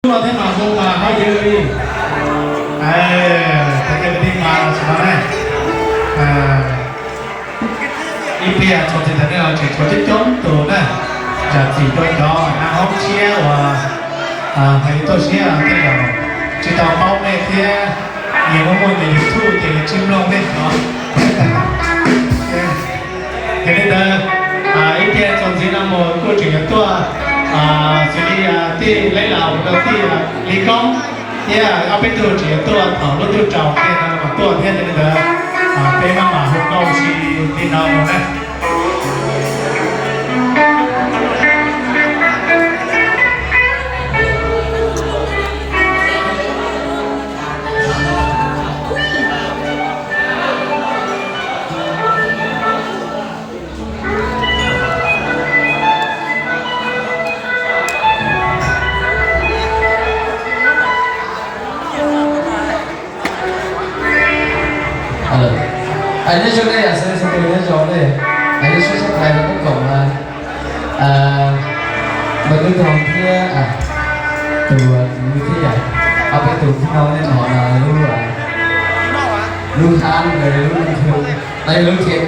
Los thiab mas hu mas hauj ywg li. Tes kwv tij mas los tsis no ne. Ib pliag txuas ntxiv thaum nej los tseem tshuav coob coob tus na. Zam txim rau cov nab hoob tshiab uas hais tuaj siab tej zaum tsis tau paub nej thiab, nyias muaj muaj nyias YouTube ces nyias tsis mloog nej no. Yog li ntawd, ib pliag txuas ntxiv no mus kuj tseem yuav tuaj xws li tij Leb Laus rau tij Lis Koob thiab ob peb tug tseem yuav tuaj thaum lub ntuj tsaus kiag no los tuaj thiab, yog li ntawd peb maj mam hu nkauj si li no mus na. Nyob zoo nej, xov xwm nyob zoo nej, nyob sab sab Thaib rau tub koom na, Npawg Tub Toog thiab tus kwv thiab yom, ob peb tus thiab no nej hnov lub, lub hab lub nthwv, no yog lub chev,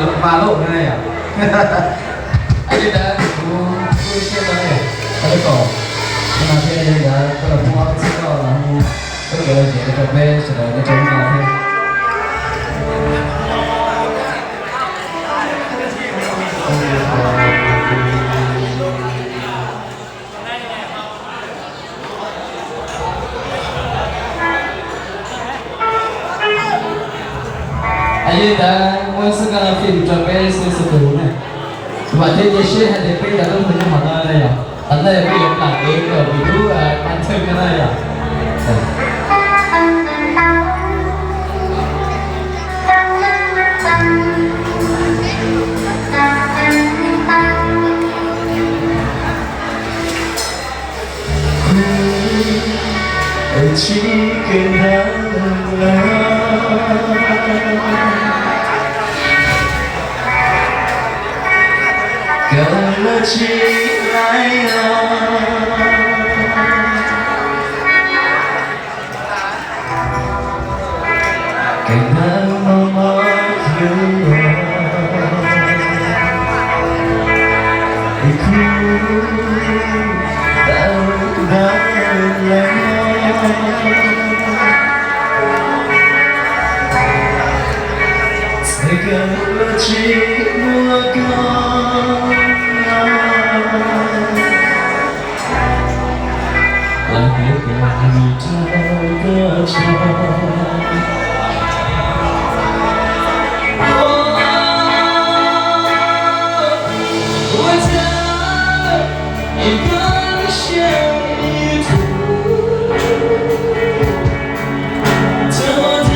lub pa lub na yom. Li ntawd kuv kuj siab rau nej, tau kom no thiab, yog li ntawd koj los muab ob txhiab koj los mus koj los zem rau peb sawv daws nyob rau hnub no thiab. Yog li ntawd muab xub koj fij rau peb xwb xwb tus ne. Vam thiab cia siab hais tias peb cov tub hluas nyob hauv no na yom, tam no yog peb yuav plam kev rau vim lub pa ntxhw no na yom. Kuv tsis kev hnav lawm, kawm los tsis hnav os. Kev hnav mos mos yuav es kuv tawm ntawd lawm. Txawm kawm los tsis muaj koj, los hnub kuv mus rau koj tso. Ua cas koj siab ib tug, txog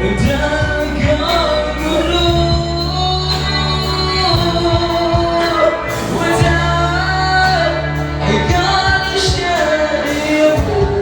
thaum dag koj kuv hlub. Ua cas koj siab ib tug,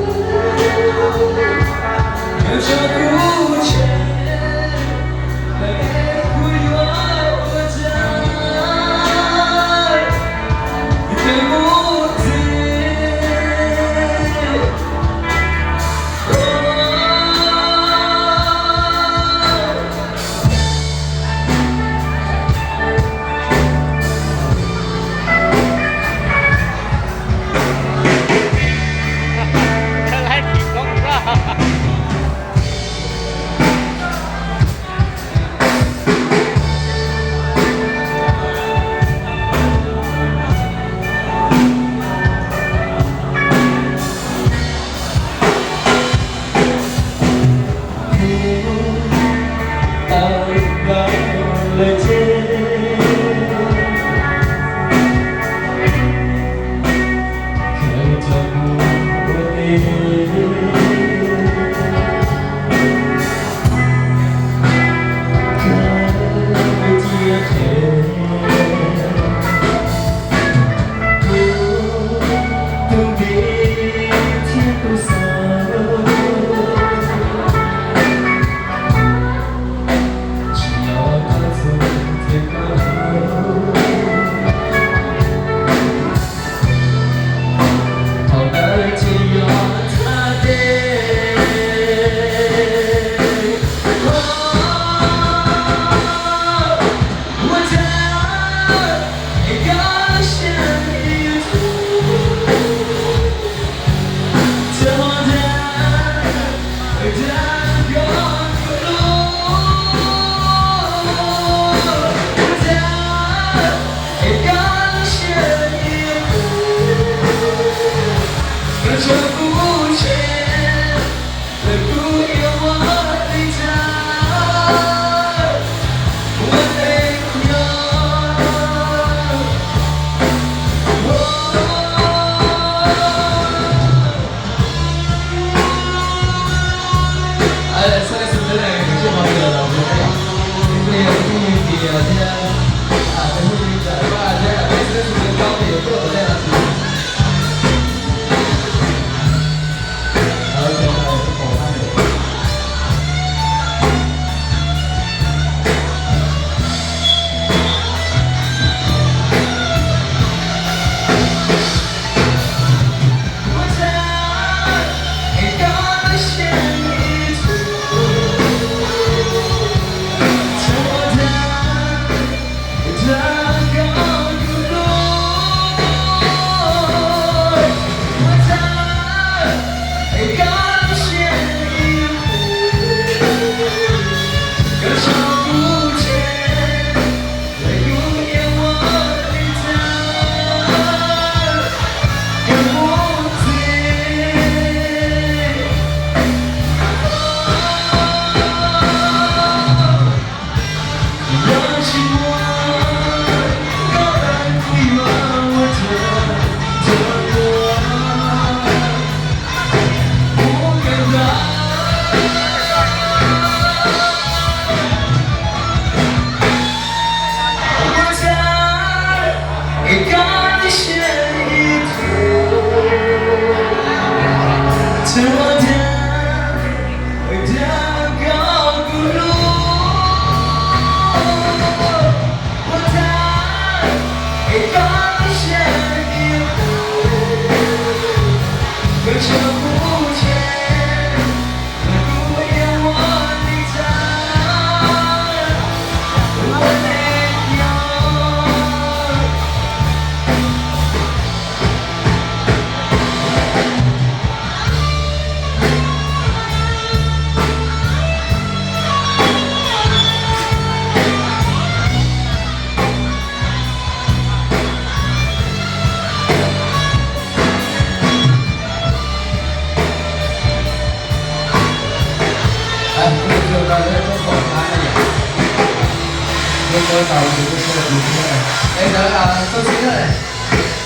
Es ntawd txog xwb na,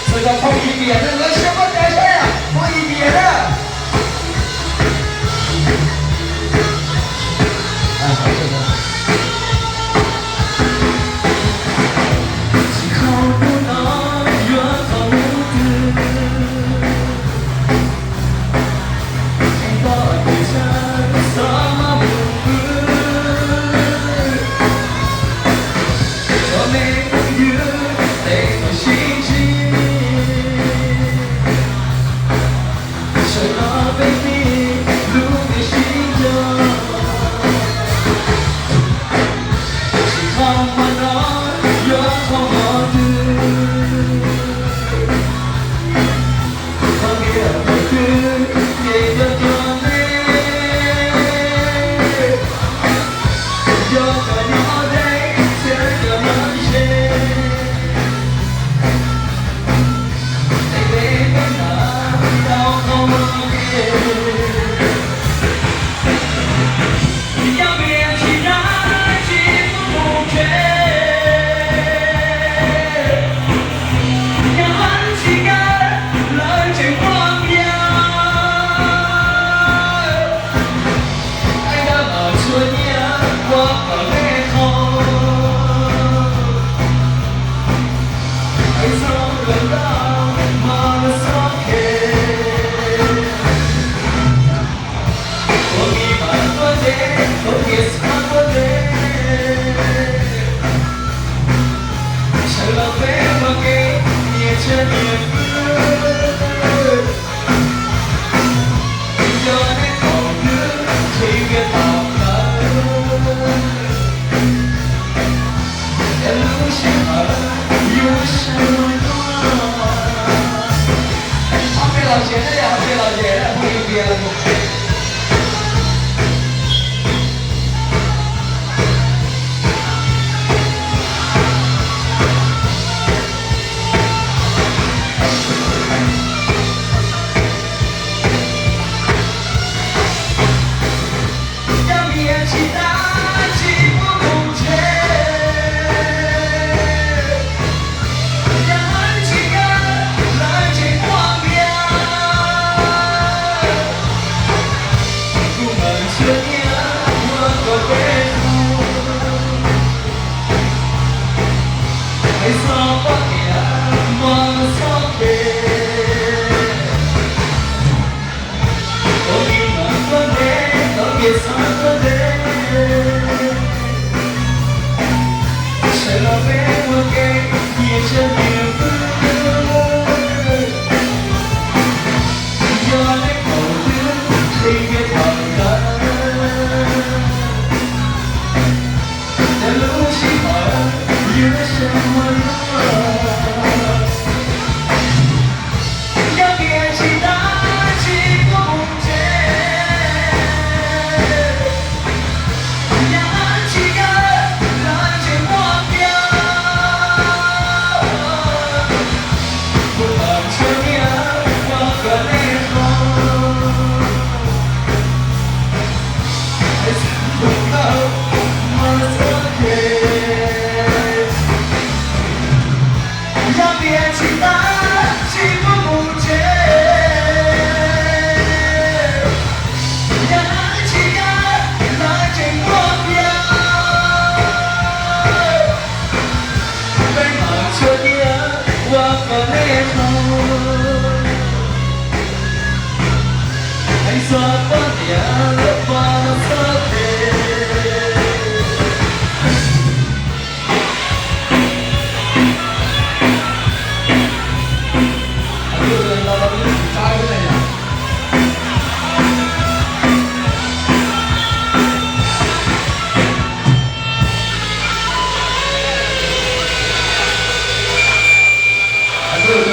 txog cov phoo Yim Piam na, lawv siab pob cai saib, phoo Yim Piam na. Tsis kho hnub no yuav kho hnub twg, tsis tau kev tshaj xov maj mus pw. Cov me phooj ywg tej thaum sib ntsib, sawv daws peb mloog lub ntiaj sib nco. Tsis kho hmo no yuav kho hmo twg, qhov tiag qhov twg ces yog cov me, yog cov nyob deb thiab cov nyob ze.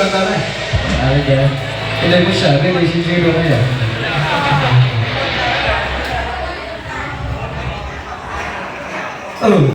Ntawd na, ces nej muab share peb li sib ntsib dua na yom.